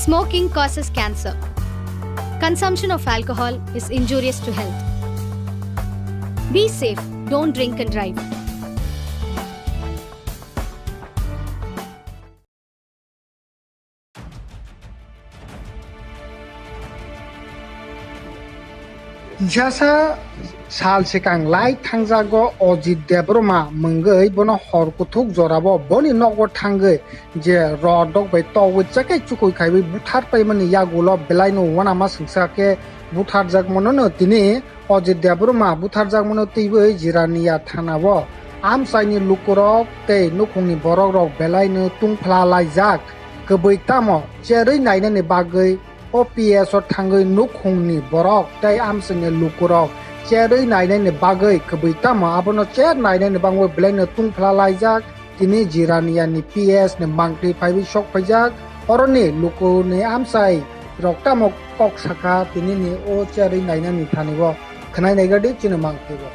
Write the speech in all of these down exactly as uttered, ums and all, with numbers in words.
Smoking causes cancer. Consumption of alcohol is injurious to health. Be safe, don't drink and drive. Jasa sal sikang lai thangjago Ojit Debbarma mungwi bono hor kuthuk jorabo boni nogo thangwi je rod rok bai togwi chekhe chukui khaiwi buthar paimani yagulo belaino uanama singsa khe butharjakmanono tini Ojit Debbarma butharjakmano twiwi Jirania thanao amchaini lukurok tei nukhungni borokrok belaino tungphla laijak. Kwbwi tamo cherwi nainani bagwi O P S o thangwi nukhungni borok tei amchaini lukurok cherwi nainani bagwi kwbwi tamo abono cher nainani bagwi belaino tungphla laijak. Tini Jiraniani P S ni mangtwi phaiwi sok phaijak. Oroni lukuni amchai rok tamo kok sakha tinini o cherwi nainani thani o khwnai naiga di chini mangtwi o.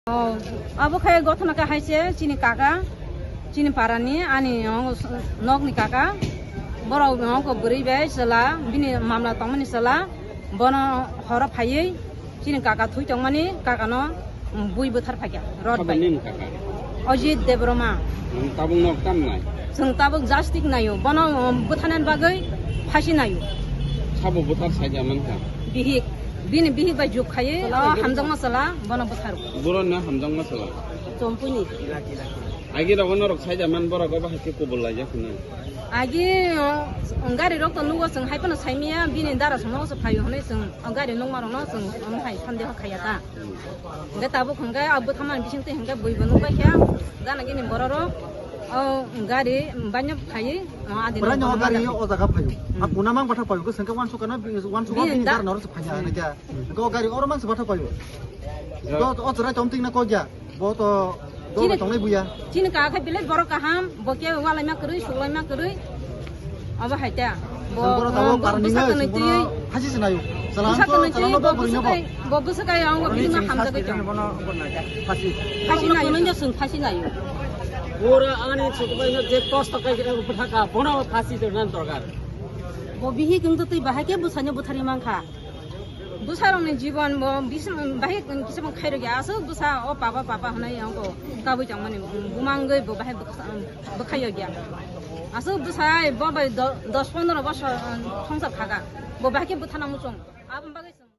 Oh, abo khe gothona khe hai se chini kaka, chini parani, ani nokni kaka, borok nokni bwrwi bai chwla, bini mamla tongmani chwla, bono horo phaiwi chini kaka thwi tongmani, kakano bui bwthar phaikha, rod bai. Abo nini kaka? Ojit Debbarma. Nwng tabuk nok tam nai? Chwng tabuk justice naio, bono bwtharnani bagwi phasi naio. Sabo bwthar saida mankha? Bihik. Bini bihik bai juk khaiwi, o hamjakma chwla bono bwtharo. Borok na hamjakma chwla? Chompuini. Agi rogo norok saida man borok obo hai khe kubul laijak hwnwi. Agi, o, gari rok to nugo chwng hai phano saimaya, bini dara songno se phaio hwnwi chwng o gari nukma rokno chwng omo hai sandeho khaiya ta. Hwnkhe tabuk hwnkhe a bwtharmani bisingtwi hwnkhe buibo nukbaikha, gana gini bororok o gari baino phaiwi o adino. Bwrani o bono gari mada. O jaga phaio. A kuna mang bathak phaio, khe sengkhe wansukha na, wansukha bini da- bini dara norok se phaiya hwnwi khe. Hwnkhe o gari oro mang se bathak phaio. To, to, o chwrai tong tingna kok ya. Bo to, bo chini, tongnai buya. Chini kaka khe belai borok kaham, bo khe walaima kwrwi, suklaima kwrwi. Abo hai ta. Bo, bo tabo bo parani bwsa nai, twi. Phasi se nayo. Bwsa to, twi, bo bwsa kai, bo bwsa kai ang bo bini ma hamjagwi tong. Phasi. Phasi nayo. Phasi nayo. Pura ani chukbai no je kosto kai bwthaka, bono phasi to nan dorkar. Bo bihik wng twi bahai khe bwsano bwthari mankha. Bwsarokni jibon bo bis-, bahai kisa bo khairokya. Aswk bwsa o papa, papa hwnwi wngkha kabui tongmani bumangwi bo bahai bwkha-, bwkhaiyokya. Aswk bwsa bo bai do-, dos pondro bosor, um, songsar khaka. Bo bahai khe bwthana muchung. Aboni bagwi